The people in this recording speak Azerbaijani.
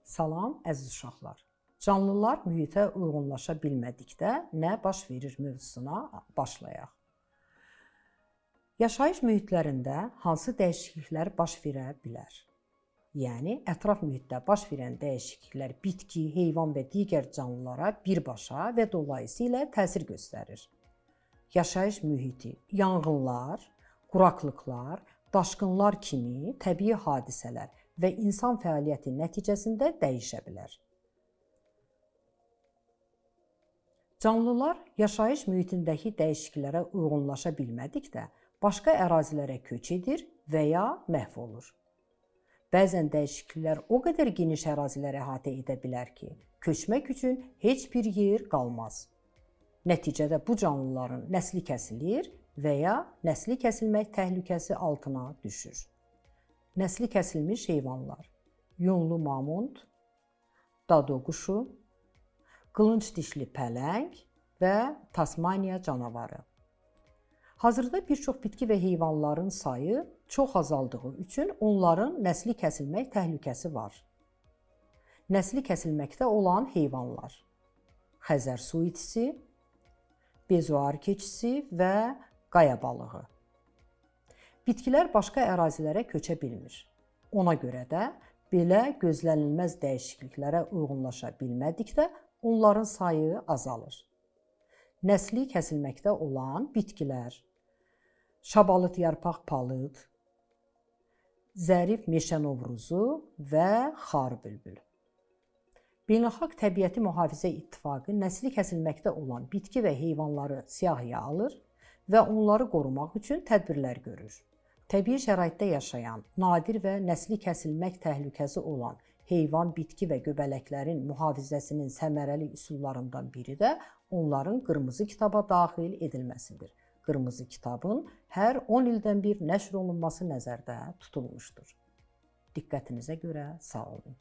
Salam əziz uşaqlar. Canlılar mühitə uyğunlaşa bilmədikdə nə baş verir mövzusuna başlayaq. Yaşayış mühitlərində hansı dəyişikliklər baş verə bilər? Yəni ətraf mühitdə baş verən dəyişikliklər bitki, heyvan və digər canlılara birbaşa və dolayısı ilə təsir göstərir. Yaşayış mühiti yanğınlar, quraqlıqlar, daşqınlar kimi təbii hadisələr və insan fəaliyyəti nəticəsində dəyişə bilər. Canlılar yaşayış mühitindəki dəyişikliklərə uyğunlaşa bilmədikdə başqa ərazilərə köç edir və ya məhv olur. Bəzən dəyişikliklər o qədər geniş əraziləri əhatə edə bilər ki, köçmək üçün heç bir yer qalmaz. Nəticədə bu canlıların nəsli kəsilir və ya nəsli kəsilmək təhlükəsi altına düşür. Nəsli kəsilmiş heyvanlar: yunlu mamont, dado quşu, qılınc dişli pələng və Tasmaniya canavarı. Hazırda bir çox bitki və heyvanların sayı çox azaldığı üçün onların nəsli kəsilmək təhlükəsi var. Nəsli kəsilməkdə olan heyvanlar: Xəzər su itisi, bezoar keçisi və qaya balığı. Bitkilər başqa ərazilərə köçə bilmir. Ona görə də belə gözlənilməz dəyişikliklərə uyğunlaşa bilmədikdə onların sayı azalır. Nəsli kəsilməkdə olan bitkilər: şabalıt yarpaq palıd, zərif meşə novruzu və xar bülbül. Beynəlxalq Təbiəti Mühafizə İttifaqı nəsli kəsilməkdə olan bitki və heyvanları siyahıya alır və onları qorumaq üçün tədbirlər görür. Təbii şəraitdə yaşayan, nadir və nəsli kəsilmək təhlükəsi olan heyvan, bitki və göbələklərin mühafizəsinin səmərəli üsullarından biri də onların qırmızı kitaba daxil edilməsidir. Qırmızı kitabın hər 10 ildən bir nəşr olunması nəzərdə tutulmuşdur. Diqqətinizə görə sağ olun.